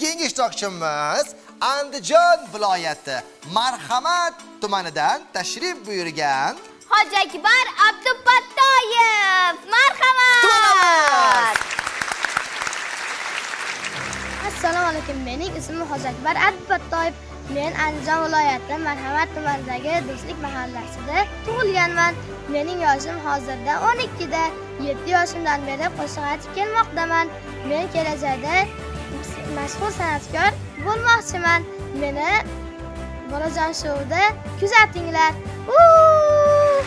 Keyingi ishtirokchimiz Andijon viloyati Marhamat tumanidan tashrif buyurgan Hoji Akbar Abdufattoyev. Marhamat. Kutib olamiz. Assalomu alaykum. Mening ismim Hoji Akbar Abdufattoyev. Men Andijon viloyati Marhamat tumanidagi Do'stlik mahallasida tug'ilganman. Mening yoshim hozirda 12 da. 7 yoshimdan beri qo'shiq aytib kelmoqdaman. Men kelajakda mashhur san'atkor bo'lmoqchiman. Meni Bolajon shouda kuzatinglar. Uuu!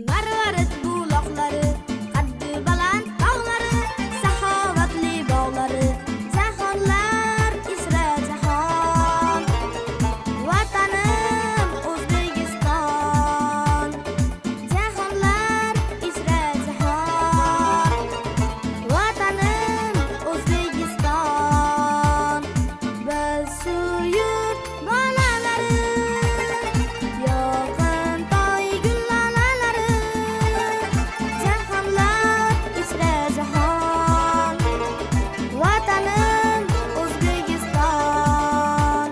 Marvarid buloqlari, qaddi baland tog'lari, saxovatli bog'lari, jahonlar isra jahon. Vatanim O'zbekiston, jahonlar isra jahon. Vatanim O'zbekiston, biz shu yurt bolalari, yorqin toy gul lolalari, jahonlar ichra jahon. Vatanim O'zbekiston.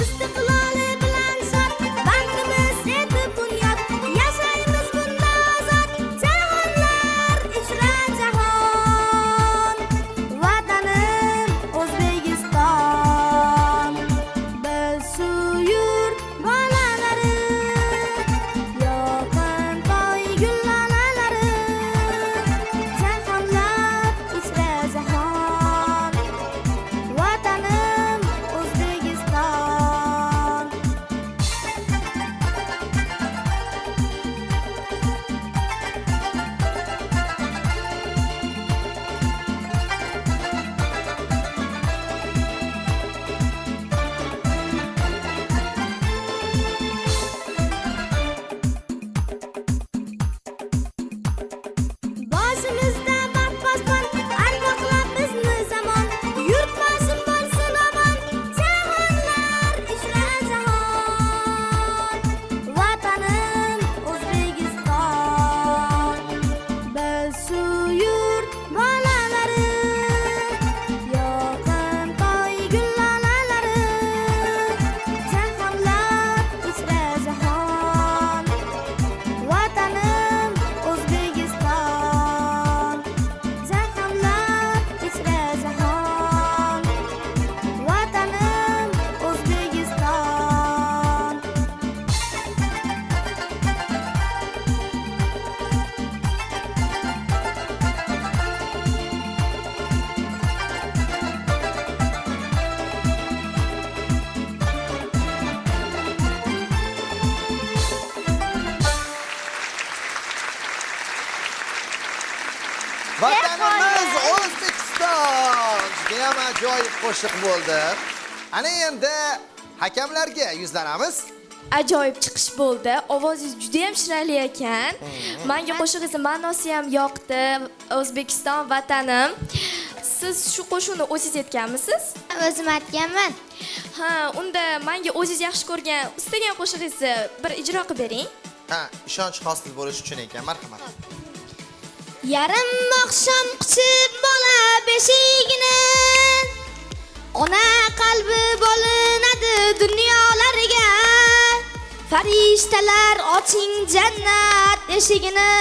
Istiqloli bilan shod, baxtimiz etib bunyod, yashaymiz bunda ozod, jahonlar ichra jahon. Vatanim O'zbekiston, biz shu yurt bolalari, yorqin toy gul lolalari, jahonlar ichra jahon. Vatanim O'zbekiston. Boshimizda baxt posbon, ardoqlab bizni zamon, yurtboshim bo'lsin omon, jahonlar ichra jahon. Vatanim O'zbekiston, biz shu yurt bolalari, yorqin toy gul lolalari, jahonlar ichra jahon. Vatanim O'zbekiston, jahonlar ichra jahon. Vatanim O'zbekiston. Vatanimiz O'zbekiston. Judayam ajoyib qo'shiq bo'ldi. Ana endi hakamlarga yuzlanamiz. Ajoyib chiqish bo'ldi. Ovozingiz juda ham chiroyli ekan. Menga qo'shig'ingizni ma'nosi ham yoqdi. O'zbekiston vatanim. Siz shu qo'shiqni o'zingiz aytganmisiz? O'zim aytganman. Ha, unda menga o'zingiz yaxshi ko'rgan, istagan qo'shig'ingizni bir ijro qilib bering. Ha, ishonch hosil bo'lishi uchun ekan, marhamat. Yarim oqshom quchib bola beshigini, ona qalbi bo'linadi dunyolarga. Farishtalar, oching jannat eshigini,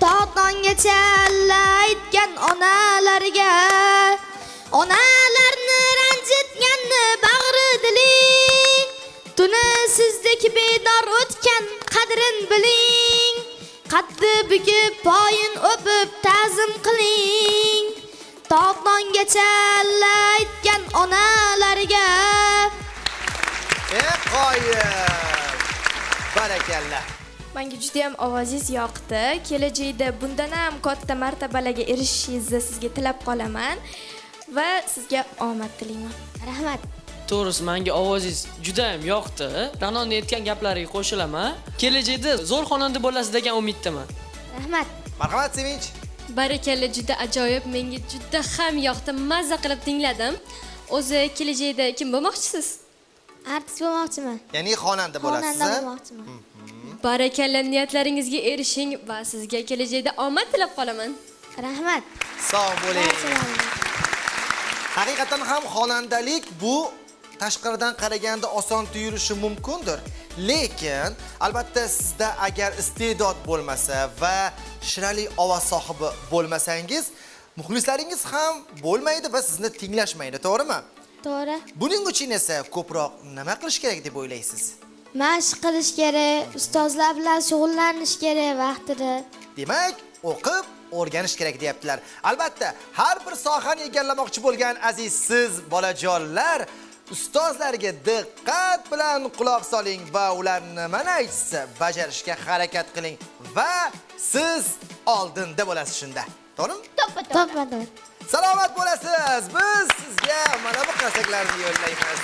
to tonggacha alla aytgan onalarga. Onalarni ranjitganni bag'ri dili, tuni sizdek bedor o'tgan, qadrin biling. Qaddi bukib, poyin o'pib ta'zim qiling, to tonggacha alla aytgan onalarga. Ajoyib! Barakalla. Menga juda ham ovozingiz yoqdi. Kelajakda bundan ham katta martabalarga erishishingizni sizga tilab qolaman va sizga omad tilayman. Rahmat. To'g'risi menga ovozingiz juda ham yoqdi. Ra'noni aytgan gaplariga qo'shilaman. Kelajakda zo'r xonanda bo'lasiz degan umiddaman. Rahmat. Marhamat, Sevinch. Barakalla, juda ajoyib, menga juda ham yoqdi, mazza qilib tingladim. O'zi kelajakda kim bo'lmoqchisiz? Artist bo'lmoqchiman. Ya'ni xonanda bo'lasiz. Xonanda bo'lmoqchiman. Barakalla, niyatlaringizga erishing va sizga kelajakda omad tilab qolaman. Rahmat. Sog' bo'ling. Barchalarga. Haqiqatan ham xonandalik bu tashqaridan qaraganda oson tuyulishi mumkindir. Lekin albatta sizda agar iste'dod bo'lmasa va shirali ovoz sohibi bo'lmasangiz, muxlislaringiz ham bo'lmaydi va sizni tinglashmaydi, to'g'rimi? To'g'ri. Buning uchun esa ko'proq nima qilish kerak deb o'ylaysiz? Mashq qilish kerak, ustozlar bilan shug'ullanish kerak vaqtida. Demak, o'qib, o'rganish kerak deyaptilar. Albatta, har bir sohani egallamoqchi bo'lgan aziz siz bolajonlar ustozlarga diqqat bilan quloq soling va ular nimani aytsa bajarishga harakat qiling va siz oldinda bo'lasiz shunda. To'g'rimi? To'ppa-to'g'ri. To'ppa-to'g'ri. Salomat bo'lasiz. Biz sizga mana bu qarsaklarni yo'llaymiz.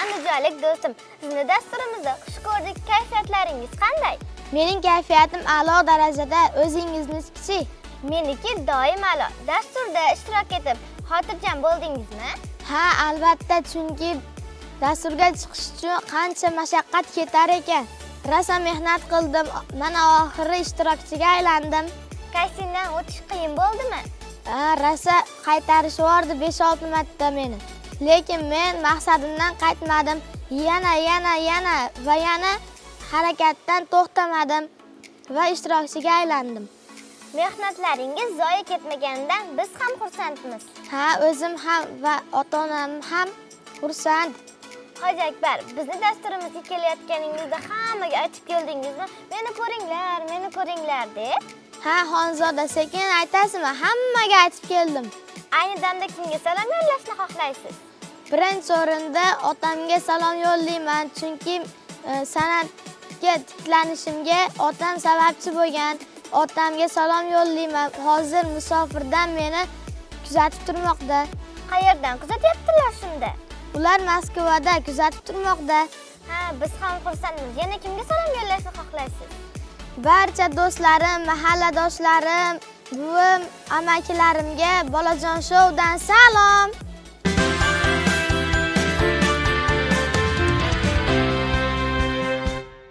Andijonlik do'stim, sizni dasturimizda xush ko'rdik. Kayfiyatlaringiz qanday? Mening kayfiyatim a'lo darajada, o'zingizniki-chi? Meniki doim a'lo. Dasturda ishtirok etib, xotirjam bo'ldingizmi? Ha, albatta, chunki dasturga chiqish uchun qancha mashaqqat ketar ekan. Rosa mehnat qildim, mana oxiri ishtirokchiga aylandim. Kastingdan o'tish qiyin bo'ldimi? Ha, rosa qaytarishvordi 5-6 marta meni. Lekin men maqsadimdan qaytmadim. Yana, yana, yana va yana harakatdan to'xtamadim va ishtirokchiga aylandim. Mehnatlaringiz zoya ketmaganidan biz ham xursandmiz. Ha, o'zim ham va ota-onam ham xursand. Hoji Akbar, bizni dasturimizga kelayotganingizda hammaga aytib keldingizmi? Meni ko'ringlar, meni ko'ringlar deb. Ha, Xonzoda, sekin aytasizmi? Hammaga aytib keldim. Ayni damda kimga salom yo'llashni xohlaysiz? Birinchi o'rinda otamga salom yo'llayman, chunki san'atga tiklanishimga otam sababchi bo'lgan. Otamga salom yo'llayman. Hozir musofirdan meni kuzatib turmoqda. Qayerdan kuzatyaptilar shunda? Ular Moskvada kuzatib turmoqda. Ha, biz ham xursandmiz. Yana kimga salom yo'llashni xohlaysiz? Barcha do'stlarim, mahalladoshlarim, buvim, amakilarimga Bolajon shoudan salom.